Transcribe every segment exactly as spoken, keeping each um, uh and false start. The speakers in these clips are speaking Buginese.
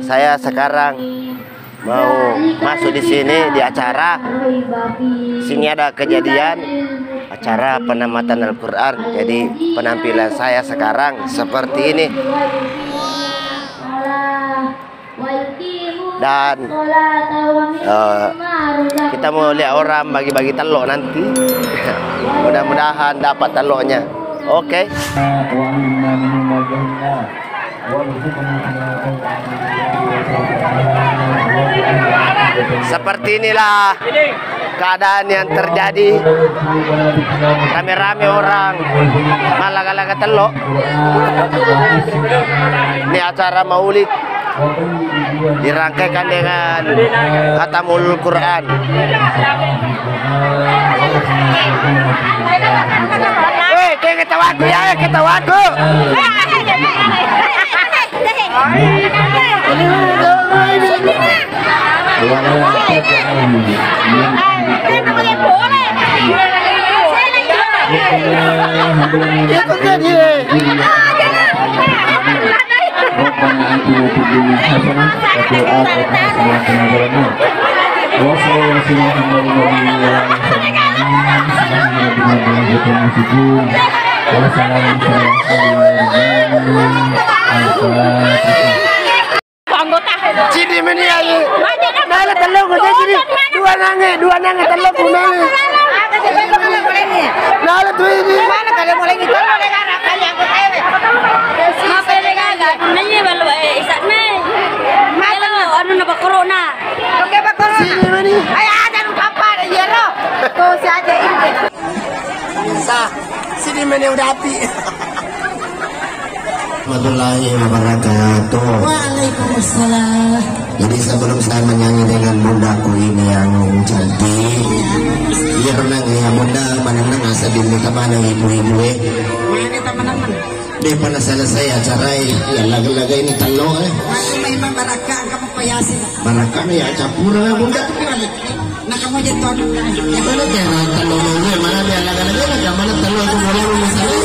Saya sekarang mau masuk di sini di acara. Sini ada kejadian acara penamatan Al-Quran. Jadi penampilan saya sekarang seperti ini. Dan eh, kita mau lihat orang bagi-bagi telok nanti. Mudah-mudahan dapat teloknya. Oke. Seperti inilah keadaan yang terjadi. Rame-rame orang malaga-laga telok. Ini acara maulid. Dirangkaikan dengan khatamul Quran. Weh, kayak ketawaku ya, eh, ketawaku. Itu kan dia. ربنا آتنا في الدنيا حسنة وفي الآخرة حسنة وقنا عذاب النار. وصلى الله وسلم على نبينا وعلى آله وصحبه أجمعين. سبحان ربك رب العزة عما يصفون. وسلام على المرسلين. الفاتحة. Anggota. Sini meni aye. Nala tello ko sini. Dua nange, dua nange tello ko nala. Nala tu ini. Mana kalian mulai gitu? Nanya balu, eh, isak nih. Mana? Anu napa corona? Oke, Pak Corona. Sini meni. Ayo, ada nu papa ada yero. Tuh si aja ini. Sa, sini meni udah api. Warahmatullahi wabarakatuh. Waalaikumsalam. Jadi sebelum saya menyanyi dengan bundaku ini yang cantik, biar nang ya bunda, mana nang asa dulu kemana ibu-ibu eh. Mana teman-teman? Dia pernah selesai acara ya, laga-laga ini telok eh. Mana memang barakka kamu payasi. Barakka ya campur ya bunda. Nah, kamu aja tuh. Mana dia telok, mana dia laga-laga, mana telok itu mulai masalah.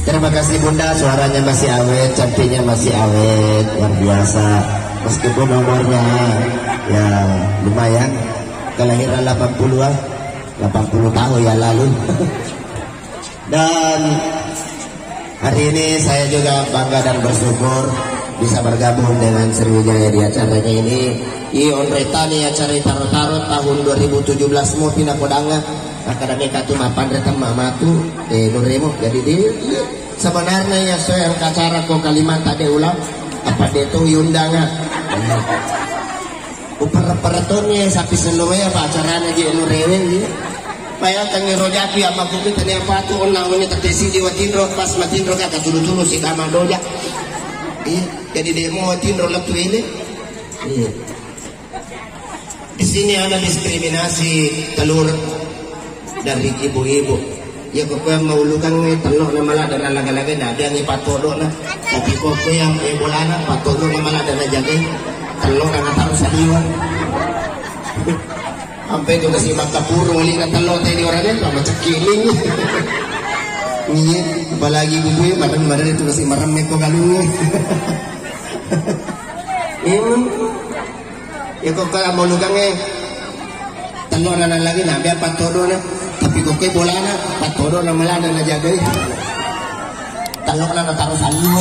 Terima kasih Bunda, suaranya masih awet, cantiknya masih awet, luar biasa. Meskipun umurnya ya lumayan, kelahiran delapan puluhan, delapan puluh tahun yang lalu. Dan hari ini saya juga bangga dan bersyukur bisa bergabung dengan Sriwijaya di acaranya ini. I onreta ni acara Taro-Taro tahun dua ribu tujuh belas mo pinakodanga. Akademi katu mapanre temma matu, eh, nuremo. Jadi di sebenarnya ya saya acara ko Kalimantan de ulang apa de tu yundanga. Uperre-perre toni sappi selloe apa acarana je nu rewe, iya. Bayangkan ni rojaku ya makku kita ni apa tu onna uni tette sidi watinro pas matinro kaka turu-turu si kama doja. Iya, jadi demo watinro lettu ini. Iya. Di sini ada diskriminasi telur dari ibu-ibu. Ya, ko koe maulukan telok na mala dana laga-laga na dia ni patodo na. Tapi ko koe yang ibu lana patodo na mala dana jagai telok na taruh saliwang. Sampai itu kasih mata puru wali na telok tadi orangnya sama cekiling. Iya, apalagi ibu gue marah-marah itu kasih marah meko galung. Iya. Iko kala molukangnge tello nana lagi na bea pattodo na. Tapi Iko ke bolana, pattodo na melana na jagai. Tellokna na taro sallu.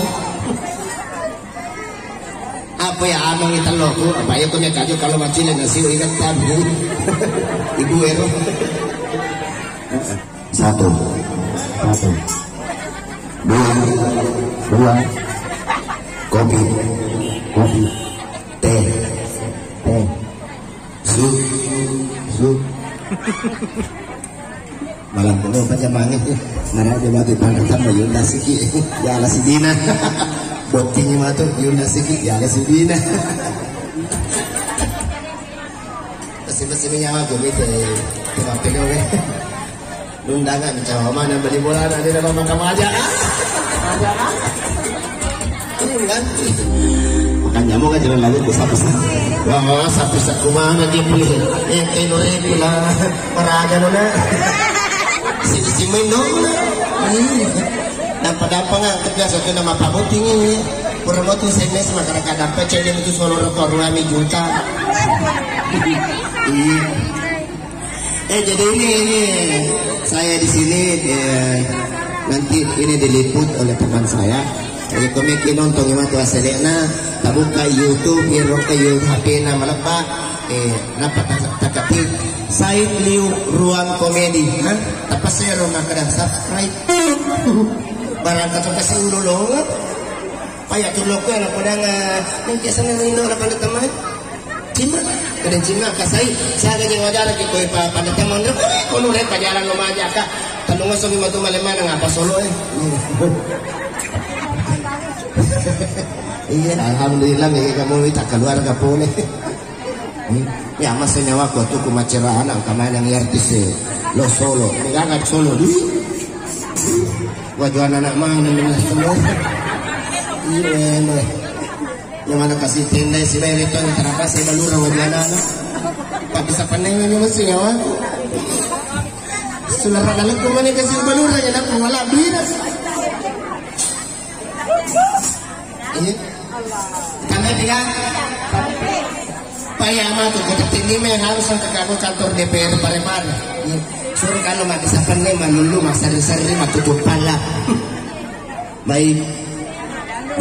Apa ya anu ni tellokku? Apa ya kau kajo kalau macile nasi ingat tabu. Ibu ero. Satu. Satu. Dua. Dua. Kopi. Kopi. Teh. Teh. Su. Su. Malam penuh apa jamannya? Mana dia mati pantesan mau yunda siki. Ya ala sidina. Bottingnya matu yunda siki. Ya ala sidina. Masih-masih nyawa gue gitu. Cuma pegang ya. Undangan, cawa mana beli bola, ada nama makan aja. Aja. Ini kan. Makanya mau ngajarin lagi bisa-bisa. Wah, satu saku mana dia beli. Eh, eh, nore pula. Maraga nona. Si, si main dong. Dapat-dapat nggak kerja satu nama Pak Boting ini. Kurang waktu S M S masyarakat dapat cewek itu solo rekor dua juta. Iya. Eh, jadi ini, ini saya di sini, eh, nanti ini diliput oleh teman saya. Jadi komiki nonton matu aselekna, tabuka YouTube, iro ke YouTube H P na malebba, eh, napa tak tak ketik Said Liu Ruang Komedi, ha? Tapasero makkeda subscribe. Barang kata kasih ulo lo. Paya tu lo ke, apa dah nggak? Mungkin sana rindu apa teman? Cimma, kada cimma kasai, saya gaji wajar ki koi pa pada teman dia, koi kono re pajalan lo maja ka, kalau ngosong matu malemana ngapa solo eh. Iya, alhamdulillah, mega kamu tak keluar kapone. Ya masa nyawa ko tu ku macera anak kemana ngerti se lo solo, mega nggak solo di. Wajuan anak mana dengan solo. Iya, iya. Yang mana kasih tenda si bayar itu yang terapa saya balura wajana. Pak bisa peneng ini masih nyawa. Sudah rada lekku mana kasih balura ya nak malah bira. Ini. Tanda tiga. Pak ya matu kita tinggi me harus ke kantor D P R Parepare. Suruh kalau mak bisa peneng malulu mak seri-seri mak tutup pala. Baik,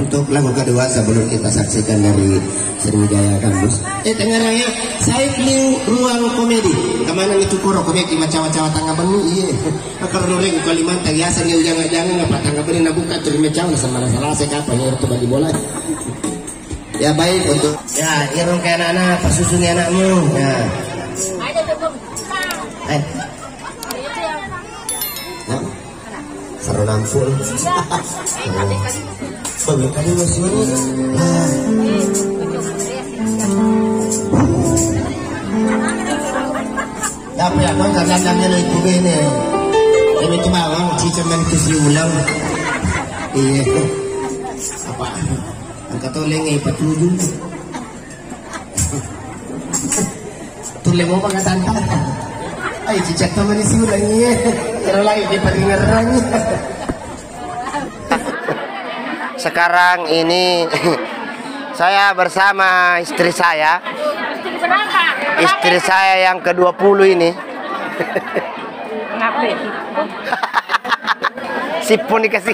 untuk lagu kedua sebelum kita saksikan dari Sriwijaya Gambus. Eh, dengar ya, Said Liu Ruang Komedi. Kemana itu koro komedi macawa-cawa tangga benni? Iya. Akar loreng Kalimantan, ya, seni ujang-ujang, apa tangga benni nabuka terima cawa sama salah saya kapan ya, itu bagi bola. Ya, baik, untuk, ya, irung ke anak-anak, pasusun ya anakmu. Ya. Eh. Nah. Saranampul. Bagi tadi masih. Tapi aku nggak kandangnya lo itu bene. Ini tuh bawang, cicak main kesi ulang. Iya. Apa? Angkat oleng, eh, patuju. Tulle mo bang tanta. Ai cicak teman isi ulangi. Ero lagi di paringerang. Sekarang ini saya bersama istri saya. Istri saya yang kedua puluh ini. Kenapa? Sippo ni kasi.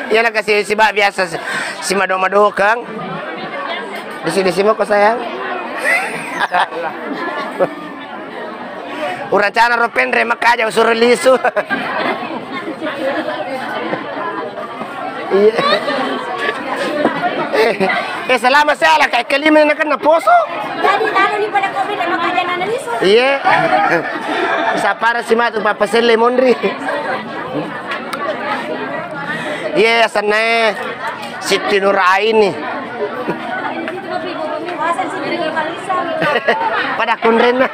Iya na kasi siba biasa si, si mado-mado kang. Disi-disi mo ko sayang. Urancana ro penre makaja usuro lisu. Iya. Eh, eh, selama saya lah kayak kelima ini kan poso. Jadi lalu di pada covid dan makanya nana lisu. Iya. Sapara si matu papa selle mondri. Iya, asanna Siti Nur Aini. Pada kunrenna.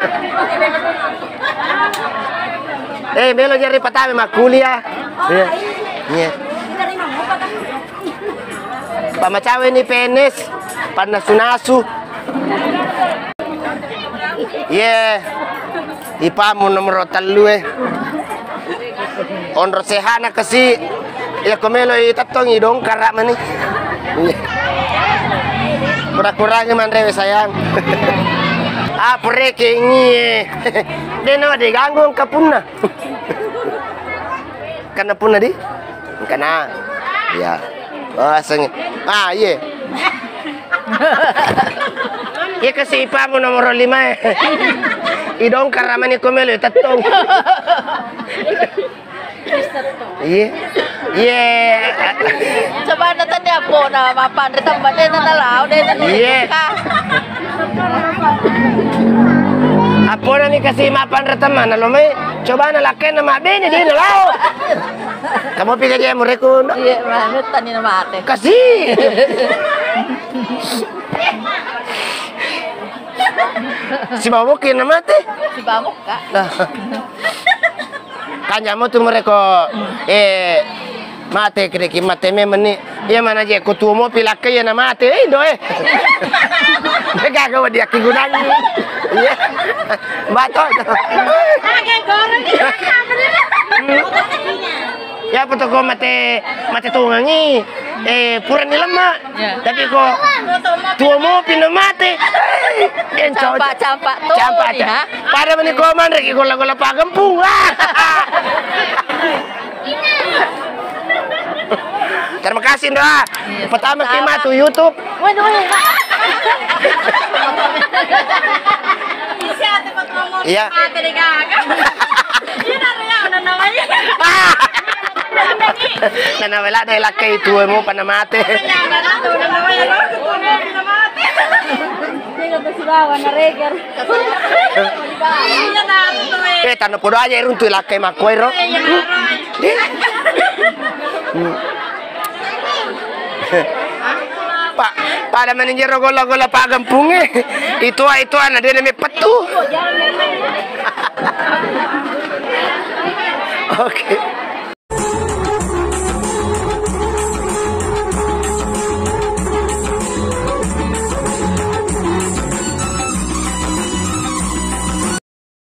Eh, melo jari patame makkuliah. Iya. Iya. Pamacawe ni P N S, pannasu-nasu. Iya. Ipamu nomor tellu e. Onro sehana kasi. Iya ko melo i tettongi dongkara mani. Iya. Kurang-kurangi manrewe sayang. Apa rekengngi e? De' nawa diganggu engka punna. Karena punna di? Engkana. Iya. Oh, sengi. Ah, iye. Iya kasi ipamu nomor lima e. Idongkara mani ko melo tettong. Iya. Iya. Coba na tadi apa na mapan re tempat de' na lao de' na. Iya. Apa na ni kasi mapan re tempat na lo mai. Coba na lakkainna mabbene de' na lao. Kamu pikir dia mureku. Iya, manut tani na mate. Kasi. Si bawa mungkin na mate. Si bawa muka. Nah. Kanjamo tu mereka, eh, mate kedeki mate memang ni. Iya mana je ko tuo mopi lakkai iya na mate, eh, indo e. Gaga wadi akkigunangi. Iya. Bato. Iya apa toko mate, mate tongangi. Eh, purani lemma. Iya. Tapi ko tuo mopi na mate. Eh, campak-campak tu. Campak, ha? Pada mani ko manre ki golla-golla pagempung. Terima kasih, Ndoa. Iya, pertama sama-sama. Ki matu YouTube. Waduh, waduh, Pak. Iya. Mate deh, Kak. Iya, dari yang udah namanya. Nana wela dai lakkai tuo mopa na mate. Eh, tanah podo aja runtu lakkai makkuairo. Pak, pada manenjero golla-golla paggempunge. Itu itu anak dia namanya petu. Oke.